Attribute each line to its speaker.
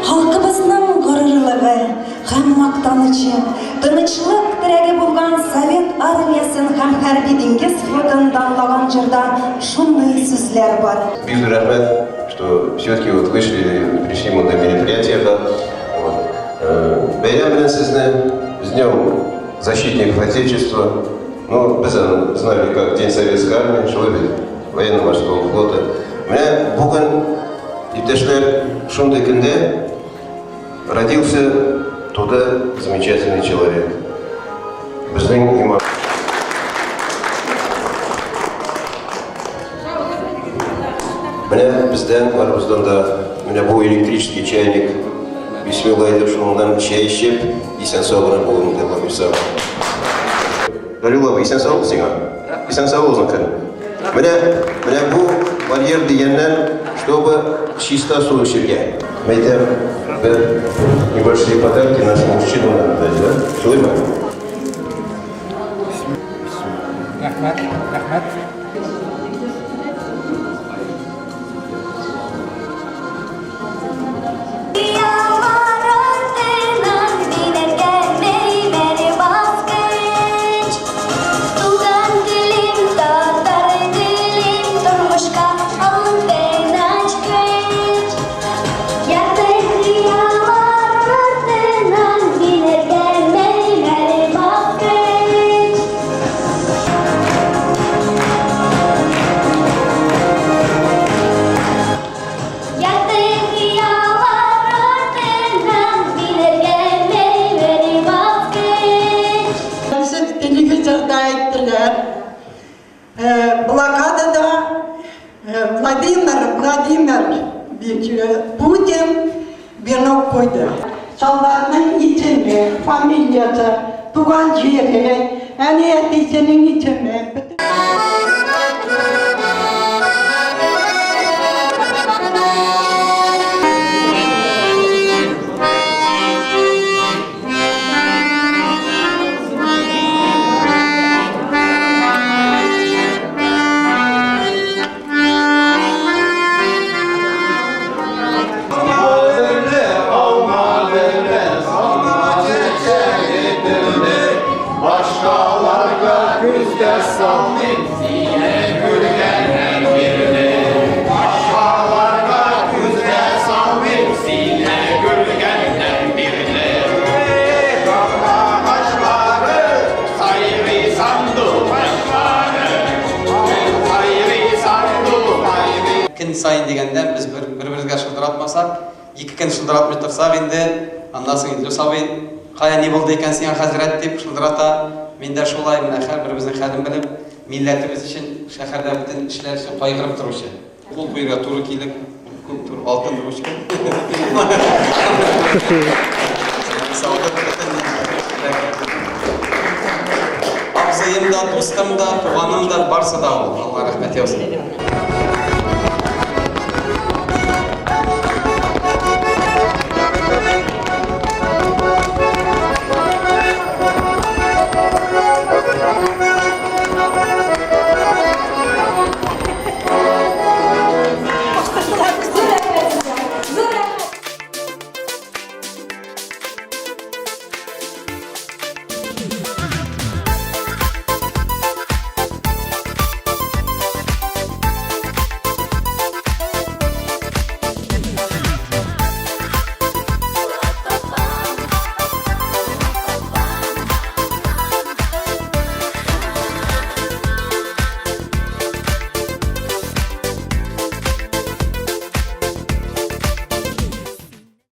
Speaker 1: Халкыбызның горурлыгы һәм мактанычы, тынычлык терәге булган Совет Армиясен һәм Хәрби диңгез флотын данлаган җырда шундый сүзләр бар.
Speaker 2: Бик зур рәхмәт, что все-таки вот вышли, пришли монда мероприятиега. Вот. Бәйрәм белән сезне, с Днем защитников Отечества. Ну, без аны знали как День Советской Армии, шулай бит, военно-морского флота. Менә бүген, иптәшләр, шундый көндә родился туда замечательный человек. Безнең имам. Менә бездән, барыбыздан да менә бу электрический чайник бисмилла әйтеп шуннан чәй эчеп, исән-сау гына булын дип Алла бирса. Галиулла абый, исән-сау сиңа. Исән-сау булсын көн. Менә, менә бу барьер дигәннән, чтобы чиста су эчергә. Мәйтәм, бер небольшие подарки нашим мужчинам надо дать, да? Шулаймы?
Speaker 3: Рәхмәт, рәхмәт.
Speaker 4: Блокадада Владимир Владимир Путин венок куйды. Солдатның исеме, фамилиясе, туган җире, әни-әтисенең исеме.
Speaker 5: Көн саен дигәндә без бер-беребезгә шылтыратмасак, ике көн шылтыратмый торсак инде, аннан соң Илдус абый, кая ни булды икән сиңа, хәзрәт, дип шылтырата. Мин дә шулай, менә һәрберебезнең хәлен белеп, милләтебез өчен, шәһәрдә бөтен эшләр өчен кайгырып торучы. Кул куерга туры килеп, күп тур алтын ручка. Абзыем да, дустым да, туганым да, барсы да ул. Алла рәхмәт яусын.